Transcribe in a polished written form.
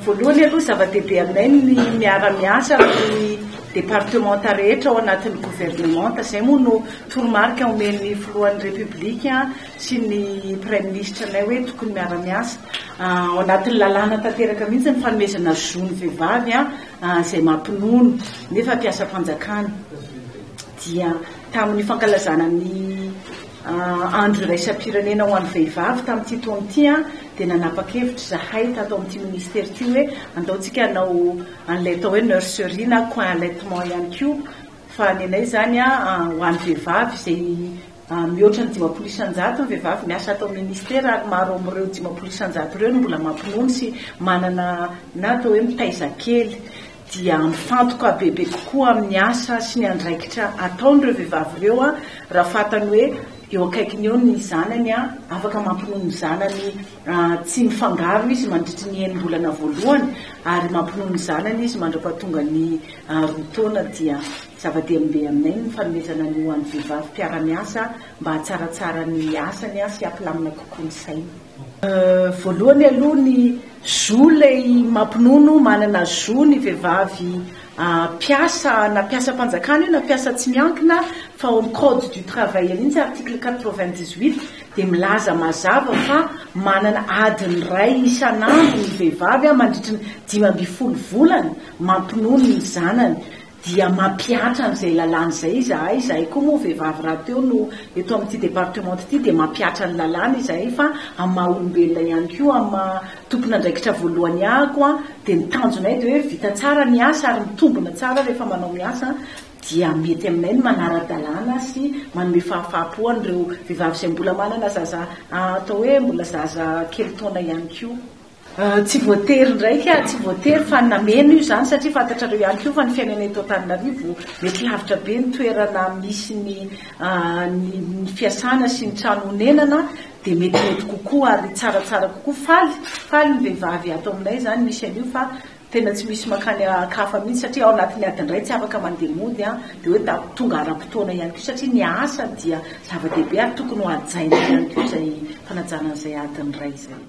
Voalohany aloha zava-dehibe aminay ny miara-miasa amin'ny departemanta rehetra ao anatin'ny governemanta. Izay moa no toromarika omen'ny filohan'ny Repoblika sy ny praiminisitra anay hoe tokony miara-miasa. Ao anatin'ny lalàna tanteraka mihitsy ny fanomezana zo ny vehivavy izay mampinono nefa mpiasam-panjakana. Dia tamin'ny fankalazana ny Andro iraisam-pirenena ho an'ny vehivavy tamin'ity taona ity dia nanapa-kevitra izahay tato amin'ity minisitera ity hoe andao tsika hanao an'ilay atao hoe nurserie na coin allaitement ihany koa fa ny anay izany ho an'ny vehivavy izay mihoatra ny 50% ny vehivavy miasa ato amin'ny minisitera ary maro amin'ireo 50% ireo no mbola mampinono sy manana na atao hoe mitaiza kely dia mifantoka bebe kokoa amin'ny asa sy ny andraikitra ataon'ireo vehivavy ireo raha fantany hoe eo akaikiny eo ny zanany, afaka mampinono ny zanany tsy mifangaro izy mandritry ny enim-bolana voalohany ary mampinono ny zanany izy mandra-pahatonga ny 2 taona dia zava-dehibe aminay ny fanomezana ny ho an'ny vehivavy mpiara-miasa mba hahatsaratsara ny asany sy hampilamina kokoa ny sainy. Voalohany aloha ny zo ilay mampinono, manana zo ny vehivavy mpiasa na mpiasam-panjakana io na mpiasa tsy miankina fa ao amin'ny code du travail mihitsy article 98 dia milaza mazava fa manana adiny iray isan'andro ny vehivavy mandritry ny 15 volana mampinono ny zanany. Dia mampihatra an'izay lalàna izay izahay, izahay koa moa vehivavy rahateo no eto amin'ity département ity dia mampihatra ny lalàna izahay fa amin'ny maha olombelona ihany koa, amin'ny maha tompon'andraikitra voalohany ahako dia ny tanjonay dia hoe vita tsara ny asa ary mitombina tsara rehefa manao miasa dia mety aminay ny manara-dalàna sy manome fahafaham-po an'ireo vehivavy izay mbola manana zaza atao hoe mbola zaza kely taona ihany koa. Tsy voatery indray ka, tsy voatery fa nameno io izany satria fantatrareo ihany koa fa ny fiainana eto Antananarivo mety lavitra be ny toerana misy ny ny fiasana sy ny trano honenana dia metimety kokoa ary tsaratsara kokoa. Faly, faly ny vehivavy ato aminay izany misy an'io fa tena tsy misy mankany an-kafa mihitsy satria ao anatin'ny adiny iray tsy afaka mandeha mody an, dia hoe tonga ara-potoana ihany koa satria ny asa dia zava-dehibe ary tokony ho hajaina ihany koa izay fanajana an'izay adiny iray izay.